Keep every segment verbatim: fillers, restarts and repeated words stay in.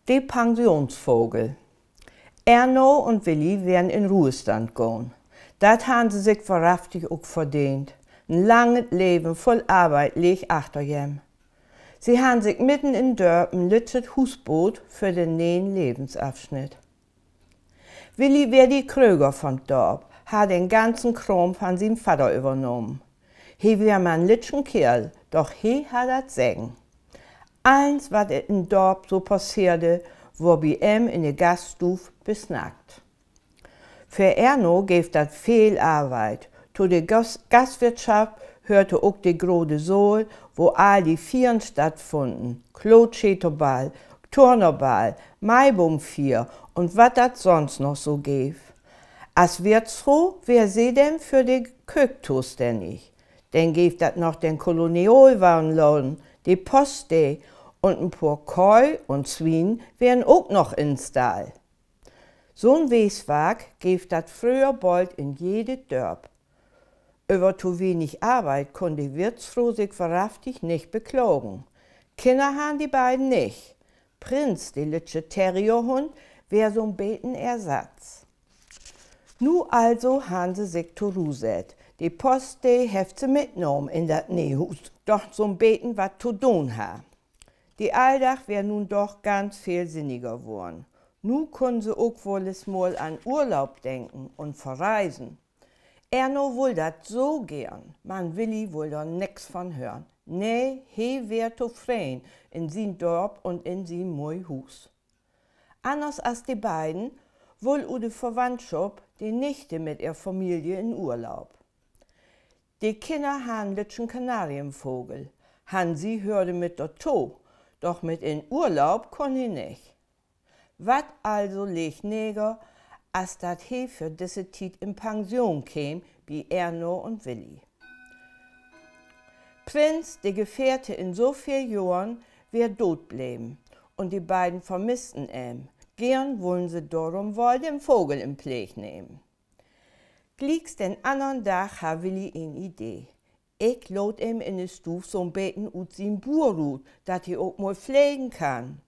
De Pensionsvogel. Erno un Willi weren in Ruhestand gahn. Dat harrn se sik wohrhaftig ok verdeent. En langet Leven vull Arbeit leeg achter jem. Se harrn sik midden in Dörp en lüttjet Huus boot för den ne'en Levensafsnitt. Willi weer de Kröger von't Dörp, harr den ganzen Kraam van sien Vadder övernahmen. He weer man en lüttjen Keerl, doch he harr dat Seggen. Allens, wat in Dörp so passeerde, wurr bi em in de Gaststuuv besnackt. För Erno geev dat veel Arbeit. To de Gas-, Gastwirtschaft höörde ok de grote Saal, wo all de Fiern stattfunnen: Klootscheterball, Turnerball, Maiboomfier un wat dat sonst noch so geev. As Wirtsfro weer se denn för de Köök tostännig. Denn geev dat noch den Kolonialwarenladen, de Poststee, un en poor Köh un Swien weren ok noch in'n Stall. So'n Weeswark geev dat fröher bold in jedet Dörp. Över to wenig Arbeit kunn de Wirtsfro sik wohrhaftig nich beklagen. Kinner harrn de beiden nich. Prinz, de lüttje Terrierhund, weer so'n beten Ersatz. Nu also harrn se sik to Ruh sett. De Poststee hefft se mitnahmen in dat ne'e Huus, doch so'n beten wat to doon harr. De Alldag weer nu doch ganz veel sinniger worrn. Nu kunn se ok woll es mal an Urlaub denken un verreisen. Erno wull dat so geern, man Willi wull dor nix von hören. Nee, he weer tofreden in sien Dörp un in sien moi Huus. Anners as de beiden wull ut de Verwandtschop de Nichte mit ehr Familie in Urlaub. De Kinner harrn en lüttjen Kanarienvogel. Hansi höörde mit dorto, doch mit in Urlaub kunn he nich. Wat also leeg neger, as dat he för disse Tiet in Pension keem bi Erno un Willi. Prinz, de Gefährte in so veel Johren, weer doot bleven, un de beiden vermissten em. Geern wullen se dorum woll den Vogel in Pleeg nehmen. Glieks den annern Dag harr Willi en Idee. Ik laat em in de Stuuv so'n beten ut sien Buur rut, dat he ok mal flegen kann.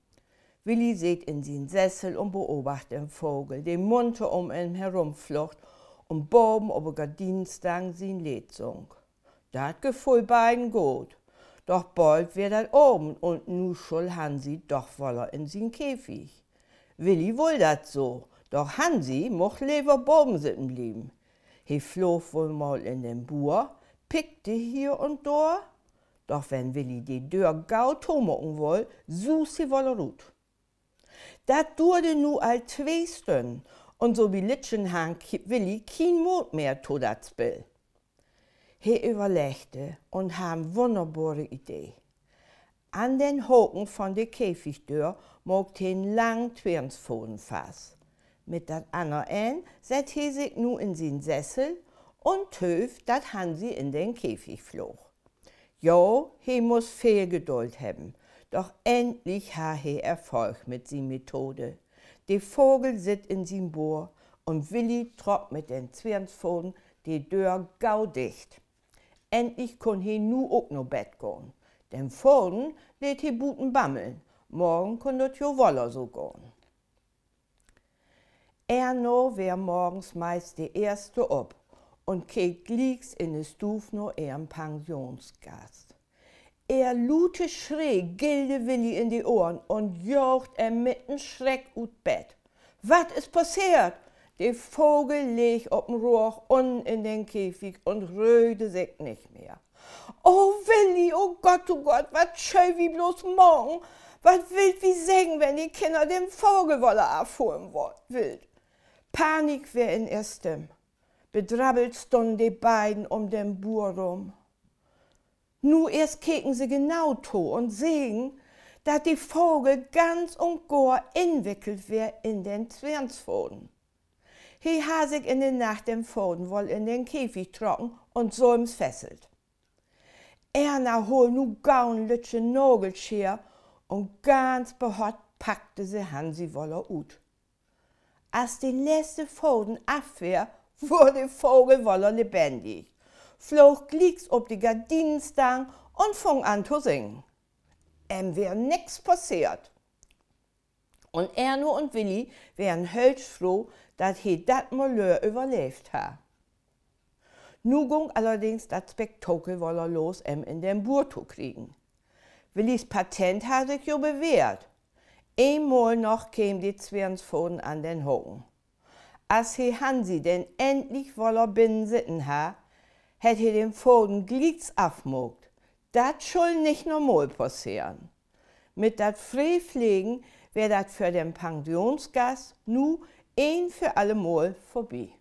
Willi seet in sien Sessel un beobacht den Vogel, de munter üm em herumfloog un baven op de Gardinenstang sien Leed sung. Dat gefull beiden goot. Doch bold weer dat Avend un nu schull Hansi doch woller in sien Käfig. Willi wull dat so, doch Hansi much lever baven sitten blieven. He floog woll mal in den Buur, pickde hier un dor, doch wenn Willi de Döör gau tomaken wull, suus he woller rut. Dat duurde nu al twee Stünnen, un so bi lüttjen harr Willi kien Moot mehr to dat Spill. He överleggde un harr en wunnerbore Idee. An den Haken von de Käfigdöör maakt he en langen Tweernsfaden fast. Mit dat anner Enn sett he sik nu in sien Sessel un töövt, dat Hansi in den Käfig floog. Jo, he muss veel Geduld hebben, doch endlich harr he Erfolg mit sien Methode. De Vogel sitt in sien Buur un Willi trock mit den Tweernsfaden de Döör gau dicht. Endlich kunn he nu ok na Bett gahn. Den Faden leet he buten bammeln. Morgen kunn dat jo woller so gahn. Erna weer morgens meist de eerste op un keek glieks in de Stuuv na ehren Pensionsgast. Ehr lute Schree gillde Willi in de Ohren un jaagt em mit en Schreck ut Bett. Wat is passeert? De Vogel leeg op en Rügg unnen in den Käfig un röhrde sik nich mehr. O Willi, o Gott, o Gott, wat schöölt wi blots maken? Wat willt wi seggen, wenn de Kinner den Vogel woller afholen wo-, willt? Panik weer in ehr Stimm. Bedrabbelt stunnen de beiden üm den Buur rüm. Nu eerst keken se genau to un segen, dat de Vogel ganz un gor inwickelt weer in den Tweernsfaden. He harr sik in de Nacht den Faden woll in den Käfig trocken un sülvens fesselt. Erna hool nu gau en lüttje Nagelscheer un ganz behott packte se Hansi woller ut. As de letzte Faden af weer, wurr de Vogel woller lebennig, floog glieks op de Gardinenstang un fung an to singen. Em weer nix passeert. Un Erno un Willi weren höchst froh, dat he dat Malheur överleevt harr. Nu gung allerdings dat Spektakel woller los, em in den Buur to kriegen. Willis Patent harr sik jo bewährt. Eenmal noch keem de Tweernsfaden an den Haken. As he Hansi denn endlich woller binnen sitten harr, hett he den Faden glieks afmaakt. Dat schull nich nochmal passeren. Mit dat Freeflegen weer dat för den Pensionsgast nu een för alle Mal vörbi.